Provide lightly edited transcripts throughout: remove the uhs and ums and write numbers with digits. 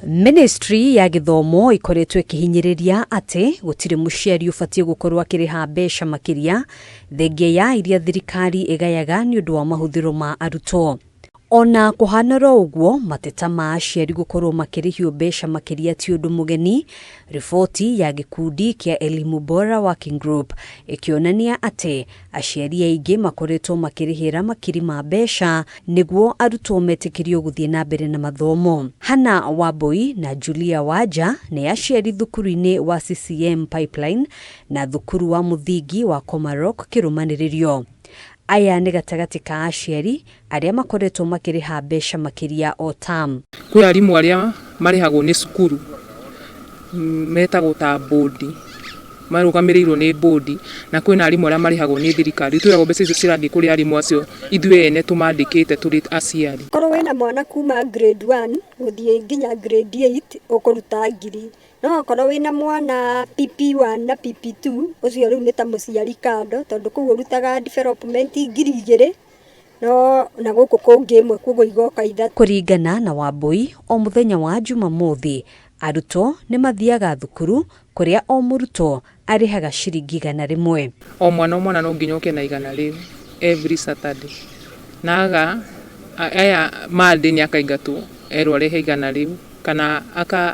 Ministry ya gĩthomo ĩkoretwo ĩkĩhinyĩrĩria atĩ gũtirĩ mũciari ũbatiĩ gũkorwo akĩrĩha mbeca makĩria thengia ya iria thirikari ĩgayaga nĩ ũndũ wa mahũthĩro ma arutwo. Ona kũhana oro ũguo, mateta ma aciari gũkorwo makĩrĩhio mbeca makĩria ti ũndũ mũgeni. Riboti ya gĩkundi kĩa Elimu Bora Working Group ĩkĩonania atĩ aciari aingĩ makoretwo makĩrĩhĩra makiri ma mbeca nĩguo arutwo metĩkĩrio gũthiĩ na mbere na mathomo. Hana Wambui na Julia Wanja nĩ aciari thukuru-inĩ wa CCM Pipeline na thukuru wa mũthingi wa Komarok kĩrũmanĩrĩrio. Aya nĩ gatagatĩ ka aciari arĩa makoretwo makĩrĩha mbeca makĩria o term. Kwĩ arimũ arĩa marĩhagwo nĩ cukuru metagwo ta bodi, marũgamĩrĩirwo nĩ bodi, na kwĩna arimũ arĩa marĩhagwo nĩ thirikari. Twĩragwo mbeca icio cirathiĩ kũrĩ arimũ acio ithuĩ ene tũmandĩkĩte tũrĩ aciari. Korwo wĩna mwana kuma grade 1 gũthiĩ nginya grade 8 ũkũruta 1,000, no okorwo wĩna mwana PP1 na PP2, ũcio rĩu nĩ ta mũciari kando, tondũ kũu ũrutaga development 2,000, no na gũkũ kũngĩ 1, koguo igoka 3. Kũringana na Wambui, o mũthenya wa Jumamothi arutwo nĩ mathiaga thukuru kũrĩa o mũrutwo arĩhaga ciringi 100. O mwana o mwana no nginya oke na 100 rĩu every Saturday, na aga aya Monday nĩ akaingatwo erwo arehe 100 rĩu kana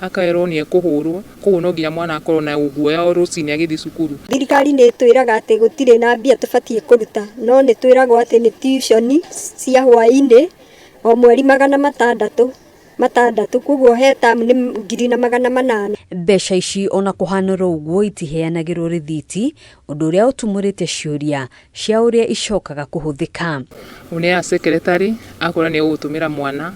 akerwo nĩ ekũhũrwo, koguo no nginya mwana akorwo na guoya o rũcinĩ agĩthiĩ cukuru. Thirikari nĩ ĩtwĩraga atĩ gũtirĩ na mbia tũbatiĩ kũruta, no nĩ twĩragwo atĩ nĩ tuition cia hwaĩ-inĩ o mweri 600 600, koguo he term nĩ 1,800. Mbeca ici ona kũhana oro ũguo itiheanagĩrwo rĩthiti, ũndũ ũrĩa ũtumũrĩte ciũria cia ũrĩa icokaga kũhũthĩka. Ũneaga secretary akora nĩ egũgũtũmĩra mwana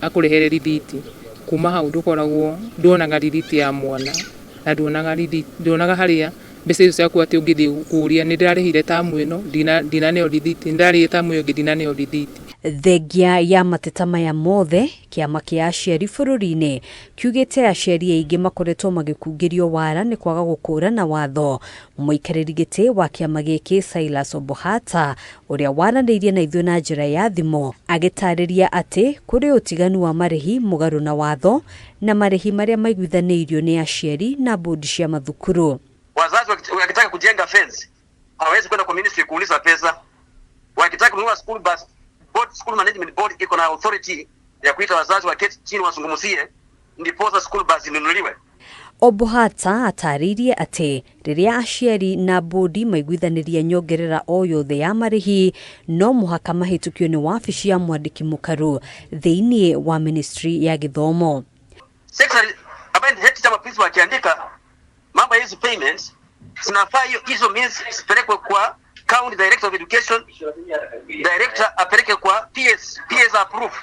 akũrehere rithiti. Kuma hau ndũkoragwo nduonaga rithiti ya mwana na nduonaga rithiti, nduonaga harĩa mbeca icio ciaku, atĩ ũngĩthiĩ kũria nĩ ndĩrarĩhire tamu ĩno, ndinaneo rithiti, nĩ ndĩrarĩhire tamu ĩyo ĩngĩ, ndinaneo rithiti. Thengia ya mateta maya mothe, kĩama kĩa aciari bũrũri-inĩ kiugĩte aciari aingĩ makoretwo magĩkungĩrio wara nĩ kwaga gũkũrana watho. Mũikarĩri gĩtĩ wa kĩama gĩkĩ Silas Obohata, ũrĩa waranĩirie na ithuĩ na njĩra ya thimũ, agĩtarĩria atĩ kũrĩ ũtiganu wa marĩhi mũgarũ na watho na marĩhi marĩa maiguithanĩirio nĩ aciari na bodi cia mathukuru. Wazazi wakitaka kujenga fence hawawezi kwenda kwa ministry kuuliza pesa. Wakitaka kununua school bus, board, school management board iko na authority ya kuita wazazi waketi chini wazungumzie, ndiposa school bus inunuliwe. Obohata atarĩirie atĩ rĩrĩa aciari na bodi maiguithanĩria nyongerera o yothe ya marĩhi, no mũhaka mahĩtũkio nĩ wabici ya mwandĩki mũkaru thĩinĩ wa ministry ya gĩthomo. Secretary ambaye ni head teacher ama principal akiandika mambo ya hizi payments zinafaa hiyo hizo minutes zipelekwe kwa county director of education, director apeleke kwa PS, PS approve.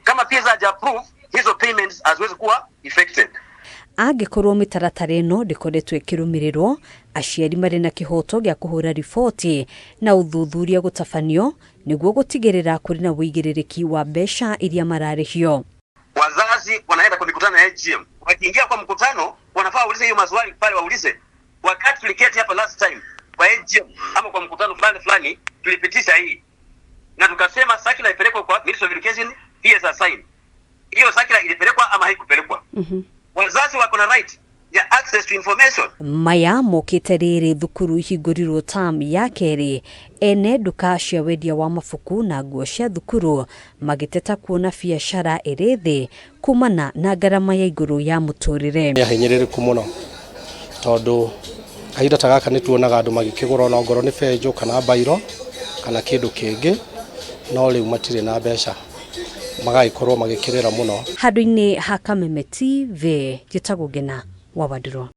Kama PS haja approve, hizo payments haziwezi kuwa effected. Angĩkorwo mĩtaratara ĩno ndĩkoretwo ĩkĩrũmĩrĩrwo, aciari marĩ na kĩhoto gĩa kũhũra riboti na ũthuthuria gũtabanio nĩguo gũtigĩrĩra kũrĩ na ũigĩrĩrĩki wa mbeca iria mararĩhio. Wazazi wanaenda kwa mikutano ya AGM, wakiingia kwa mkutano wanafaa waulize hiyo maswali pale, waulize wakati tuliketi hapa last time kwa AGM ama kwa mkutano fulani fulani tulipitisha hii na tukasema circular ipelekwe kwa Ministry of Education, PS assign. Hiyo circular ilipelekwa ama haikupelekwa? Wazazi wako na right ya access to information. Maya mokĩte rĩrĩ thukuru ihingũrirwo term ya kerĩ, ene nduka cia wendia wa mabuku na nguo cia thukuru magĩteta kuona biacara ĩrĩ thĩ kumana na ngarama ya igũrũ ya mũtũrĩre. Nĩ ahinyĩrĩrĩku mũno, tondũ kahinda ta gaka nĩ tuonaga andũ magĩkĩgũra ona ongorwo nĩ benjũ kana mbairo kana kĩndũ kĩngĩ, no rĩu matirĩ na mbeca, magagĩkorwo magĩkĩrĩra mũno. Handũ-inĩ ha Kameme TV, njĩtagwo Ngena wa Wandirwa.